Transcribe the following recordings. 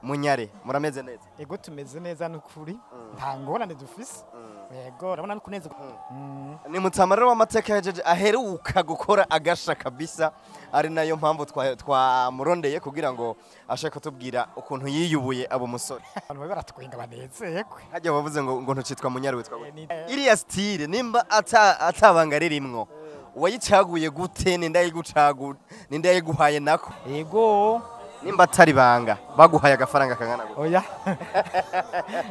Munyare, murameze neza? Ego, tumeze neza nukuri, nta ngorane dufise. Yego, urabona no kuneza. Ni mutamariro w'amateka yajeje aheruka gukora agasha kabisa, ari nayo mpamvu twamurondeye kugira ngo ashake kutubwira ukuntu yiyubuye abo musore. Abantu babe baratwenga banezerwe. Hajya bavuze ngo ntucitwa Munyare, witwa gute? Iriya style, nimba atabanga ririmwo, wayicaguye gute? Ninde yayiguhaye nako? Yego. Nimba atari banga, baguhaye agafaranga kangana gute? Oya,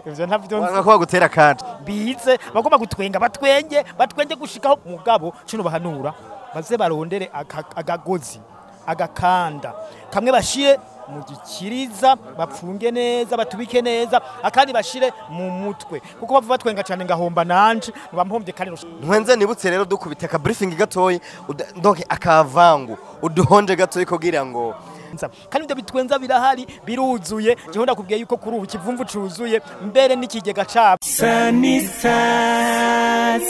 ivyo ntavyo nzi. Wanga ko bagutera kandi. Bize bagomba gutwenga, batwenge batwenge gushikaho. Mugabo kino bahanura, baze barondere akagozi, agakanda kamwe bashire mu gikiriza, bapfunge neza, batubike neza, akandi bashire mu mutwe, kuko bavuga batwenga cyane ngahomba nanje nbampombye kandi. Ntwenze nibutse rero, dukubita ka briefing gatoyi, donc akavangu uduhonje gatoyi kugira ngo Nza. Kandi ibyo bitwenza birahari, biruzuye. Jeho ndakubwiye yuko kuri ubu ikivumvu cuzuye, mbere n'ikigega cabo. Sunny Stars.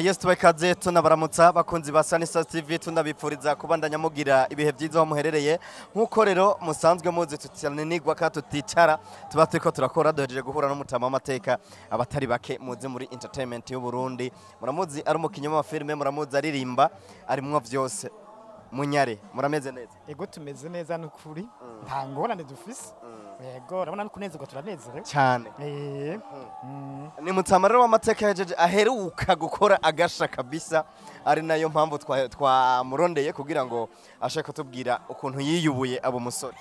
Yes, tubaye tunabaramutsa bakunzi ba Sunny Stars TV, tunabipfuriza kubandanya mugira ibihe byiza aho muherereye. Nkuko rero musanzwe muzi, tutananirwa ka tuticara, tuba turiko turakora. Duhejeje guhura n'umutama w'amateka abatari bake muzi muri entertainment y'u Burundi. Muramuzi ari umukinyi w'amafilme, muramuzi aririmba, arimwo vyose. Munyare, murameze neza? Ego, tumeze neza nukuri, nta ngorane dufise. Yego, urabona no kunezerwa, turanezerewe. Cyane. Ni mutamariro w'amateka yajeje aheruka gukora agasha kabisa, ari nayo mpamvu twamurondeye kugira ngo ashake kutubwira ukuntu yiyubuye abo musore.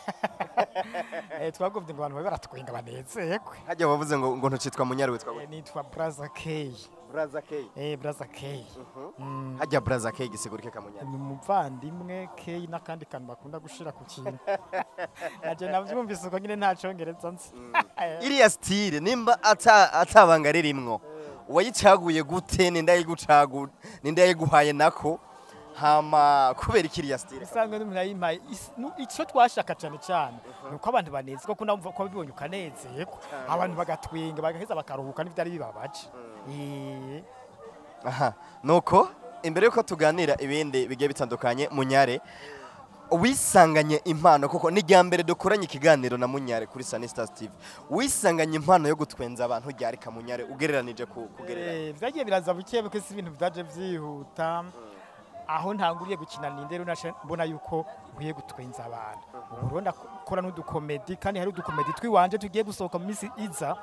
Twagombye ngo abantu babe baratwenga banezerwe. Hajya bavuze ngo ntucitwa Munyare, witwa gute? Nitwa Braza K. Braza K. Braza K. Hajya Braza K gisigurike kamunyare? Ni umuvandimwe K n'akandi kantu bakunda gushira ku kintu. Naje navyumvise uko nyine, nta congereza nzi. Iriya style, nimba atabanga ririmwo, wayicaguye gute? Ninde yayiguhaye nako? Hama kubera ikiriya style? Bisanzwe n'umuntu yayimpaye. Ico twashaka cyane cyane ni uko abantu banezerwa, ko ndumva ko bibonye ukanezerwa, abantu bagatwenga, bagaheza bakaruhuka n'ivyari bibabaje. Aha nuko imbere yuko tuganira ibindi bigiye bitandukanye, Munyare, wisanganye impano, kuko ni irya mbere dukoranye ikiganiro na Munyare kuri Sunny Stars TV, wisanganye impano yo gutwenza abantu ryari Kamunyare, ugereranije ku kugereranya? Vyagiye biraza buke buke, si ibintu vyaje vyihuta. Aho ntanguriye gukina ninde rero, naca mbona yuko nkwiye gutwenza abantu. Ubu rero ndakora n'udukomedi, kandi hari udukomedi twiwanje tugiye gusohoka mu minsi iza.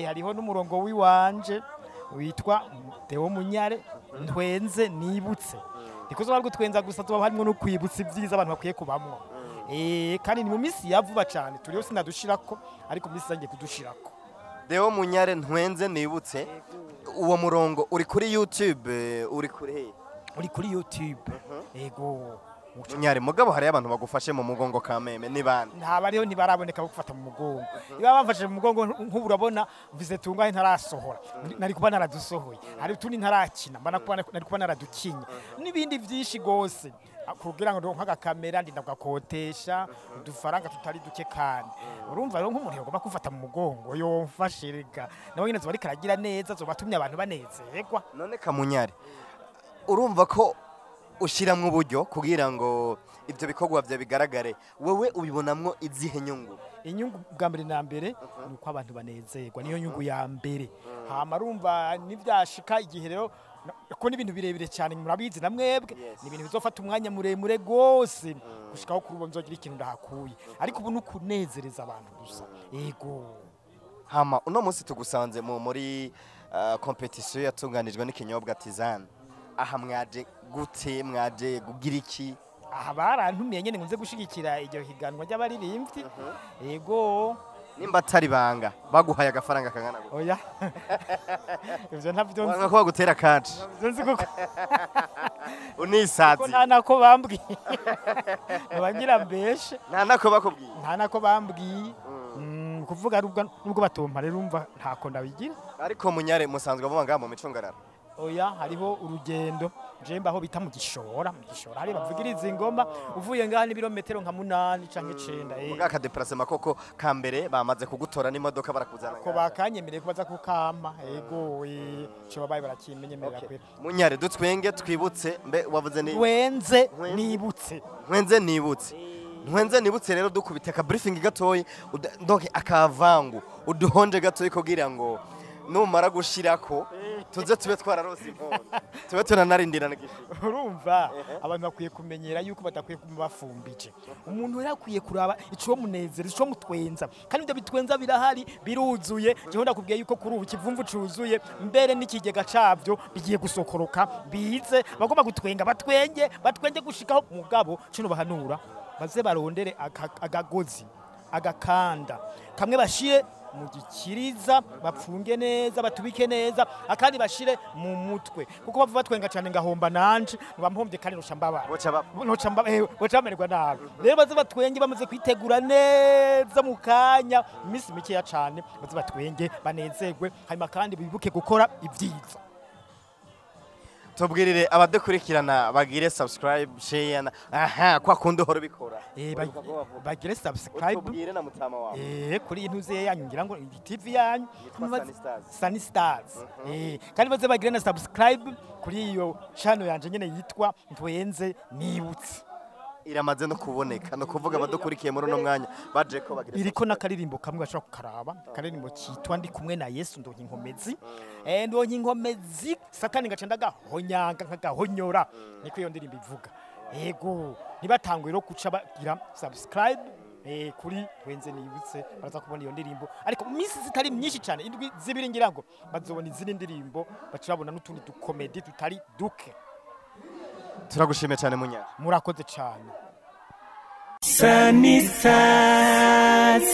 Hariho n'umurongo w'iwanje witwa Deo Munyare Ntwenze Nibutse. Ndiko gutwenza gusa, tuba harimo no kwibutsa ibyiza abantu bakwiye kubamwo. Kandi ni mu minsi ya vuba cyane turiho, sinadushirako, ariko mu minsi iza ngiye kudushirako. Deo Munyare Ntwenze Nibutse, uwo murongo uri kuri YouTube, uri kuri he? Uri kuri YouTube, ego. Munyare, mugabo hariyo abantu bagufashe mu mugongo kameme, ni bande? Ntabariho, ntibaraboneka gufata mu mugongo. Niba bamfashe mu mugongo, nk'ubu urabona mvize tungahe ntarasohora, nari kuba naradusohoye. Hari utundi ntarakina, mbana kuba nari kuba naradukinye, n'ibindi byinshi gose. Kugira ngo ndonke agakamera, ndinda kugakotesha udufaranga tutari duke. Kandi urumva rero, nk'umuntu yagomba kumfata mu mugongo yomfashe rega, nawe nyine zoba ariko aragira neza, zoba atumye abantu banezerwa. None Kamunyare, urumva ko ushiramwo uburyo kugira ngo ibyo bikorwa byawe bigaragare, wewe ubibonamwo izihe nyungu? Inyungu bwa mbere na mbere ni uko abantu banezerwa, niyo nyungu ya mbere. Hama urumva nivyashika igihe rero, ko n'ibintu birebire cyane, murabizi na mwebwe, ni ibintu bizofata umwanya muremure gose gushikaho kuri ubu nzogira ikintu ndahakuye, ariko ubu ni ukunezereza abantu gusa, yego. Hama uno munsi tugusanze muri competition yatunganijwe n'ikinyobwa Tizane. Aha mwaje gute? Mwaje kugira iki? Aha barantumiye nyene ngo nze gushigikira iryo higanwa ry'abaririmbyi, yego. Nimba atari banga, baguhaye agafaranga kangana gute? Oya, ivyo ntavyo nzi. Wanga ko bagutera kaci? Ntavyo nzi kuko Unisazi. nta nako bambwiye, ntibangira mbeshe. Nta nako bakubwiye? Nta nako bambwiye. Kuvuga nubwo batompa rero, urumva ntako ndabigira. Ariko Munyare, musanzwe muba ngaha mu micungararo? Oya, hariho urugendo. Je mbaho bita mu Gishora, mu Gishora hari bavugiriza ingoma. Uvuye ngaha n'ibirometero nka 8 canke 9. Muga aka déplacement koko ka mbere, bamaze kugutora n'imodoka barakuzana Ko ngaha. Bakanyemereye ko baza kukama, ego, ico babaye barakimenyemerera. Kwera. Munyare, dutwenge twibutse, mbe wavuze ni Wenze Ntwenze. nibutse. Ntwenze nibutse. Ntwenze nibutse rero dukubita aka briefing gatoyi, donc akavangu uduhonje gatoyi kugira ngo numara gushirako tuze tube twararose impondo, tube tunanarindirana igishika. Urumva, abantu bakwiye kumenyera yuko badakwiye kuba bafumbije. Umuntu rero akwiye kuraba ico munezera, ico mutwenza, kandi ibyo bitwenza birahari, biruzuye. Jewe ndakubwiye yuko kuri ubu ikivumvu cuzuye, mbere n'ikigega cabyo bigiye gusokoroka bize. Bagomba gutwenga batwenge, batwenge gushikaho. Mugabo kino bahanura, baze barondere akagozi, agakanda kamwe bashire mu gikiriza, bapfunge neza, batubike neza, akandi bashire mu mutwe, kuko bavuga batwenga cyane ngahomba nanje nbampombye kandi rusha mbabara. Boca bapfa. Noca boca bamererwa nabi. Rero baze batwenge bamaze kwitegura neza, mu kanya iminsi mikeya cane baze batwenge banezerwe, hanyuma kandi bibuke gukora ibyiza. Tubwirire abadukurikirana bagire subscribe, share na aha kwa kundi uhora ubikora. Bagire subscribe. Utubwire na mutama wawe. Kuri intuze yanyu, ngira ngo TV yanyu. Yitwa Sunny Stars. Sunny Stars. Kandi baze bagire na subscribe kuri iyo channel yanje nyene yitwa Ntwenze Nibutse. Iramaze no kuboneka, no kuvuga abadukurikiye muri uno mwanya baje ko bagira Iriko n'akaririmbo kamwe bashobora kukaraba, akaririmbo kitwa Ndi kumwe na Yesu ndonka inkomezi. Ndonka inkomezi, Satani ngaca ndagahonyanga nkagahonyora, niko iyo ndirimbo ivuga. Ego, ntibatanguye rero guca bagira subscribe kuri Ntwenze Nibutse, baraza kubona iyo ndirimbo. Ariko mu minsi zitari myinshi cyane, indwi 2 ngira ngo bazobona izindi ndirimbo, baca babona n'utundi dukomedi tutari duke. Turagushimiye cyane, munyana. Murakoze cyane. Sunny Stars.